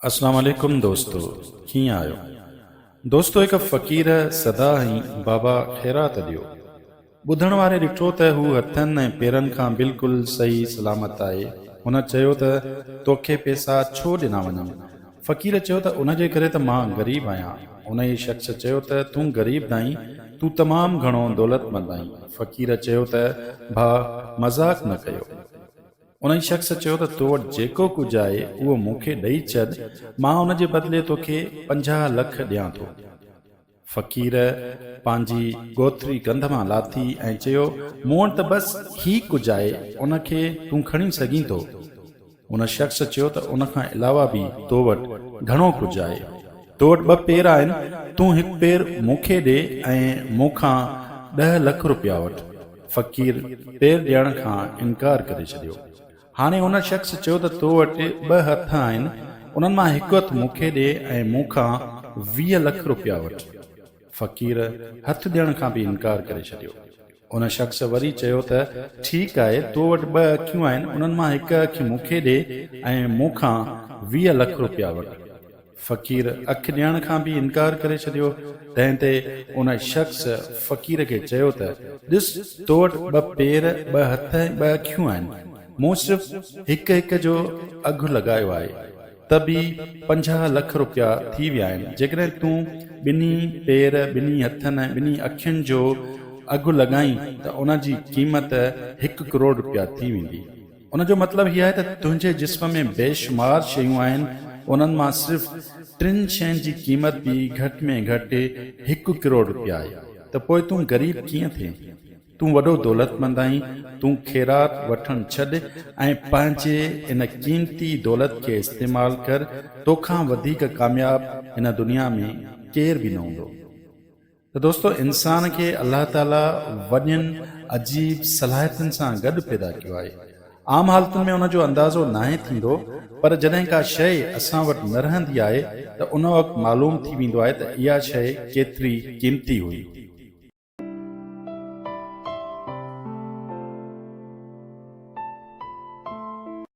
اسلام عليڪم دوستو ڪيئن آهيو دوستو هڪ فقير صدا هنئي بابا خيرات ڏيو ٻڌڻ واري ڏٺو ته هو هٿن ۽ پيرن کان بلڪل صحيح سلامت آهي هن چيو ته توکي پيسا ڇو ڏنا وڃن فقير چيو ته ان جي ڪري ته مان غريب آهيان انهي شخص چيو ته تون غريب ناهين تون تمام گهڻو دولتمند آهين فقير چيو ته ڀاء مذاق نه ڪيو. انهيء شخص چيو ته تو وٽ جيڪو ڪجهه آهي اهو مون کي ڏئي ڇڏ، مان ان جي بدلي توکي 50 لک ڏيان ٿو. فقير پنهنجي ڳوٿري ڪنڌ مان لاٿي ۽ چيو، مون وٽ ته بس هي ڪجهه آهي، ان کي تون کڻي سگهين ٿو. ان شخص چيو ته ان کان علاوه به تو وٽ گهڻو ڪجهه آهي. تو وٽ ٻه پير آهن، تون هڪ پير مون کي ڏي ۽ مون کان ڏهه لک رپيا وٺ. فقير پير ڏيڻ کان انڪار ڪري ڇڏيو. هاڻي ان شخص چيو ته تو وٽ ٻه هٿ آهن، انهن مان هڪ هٿ مون کي ڏي ۽ مون کان 20 لک رپيا وٺ. فقير هٿ ڏيڻ کان به انڪار ڪري ڇڏيو. ان شخص وري چيو ته ٺيڪ آهي، تو وٽ ٻه اکيون آهن، انهن مان هڪ اک مون کي ڏي ۽ مون کان 20 لک رپيا وٺ. فقير اک ڏيڻ کان به انڪار ڪري ڇڏيو، تنهن تي ان شخص فقير کي چيو ته، ڏس تو وٽ ٻه پير، ٻه هٿ ۽ ٻه اکيون آهن، مون صرف هڪ هڪ جو اگهه لڳايو آهي، ته به 50 لک رپيا ٿي ويا آهن، جيڪڏهن تون ٻنهي پير، ٻنهي هٿن ۽ ٻنهي اکين جو اگهه لڳائين ته ان جي قيمت هڪ ڪروڙ رپيا ٿي ويندي. ان جو مطلب هي آهي ته تنهنجي جسم ۾ بيشمار شيون آهن، انهن مان صرف ٽن شين جي قيمت به گهٽ ۾ گهٽ هڪ ڪروڙ رپيا آهي ته پوء تون غريب ڪيئن ٿئين؟ تون وڏو دولتمند آهين، تون خيرات وٺڻ ڇڏ ۽ پنهنجي ان قيمتي دولت کي استعمال ڪر، توکان وڌيڪ ڪامياب هن دنيا ۾ ڪير به نه هوندو. ته دوستو انسان کي الله تعالي وڏين عجيب صلاحيتن سان گڏ پيدا ڪيو آهي. عام حالتن ۾ ان جو اندازو ناهي ٿيندو پر جڏهن ڪا شيء اسان وٽ نه رهندي آهي ته ان وقت معلوم ٿي ويندو آهي ته اها شيء ڪيتري قيمتي هئي.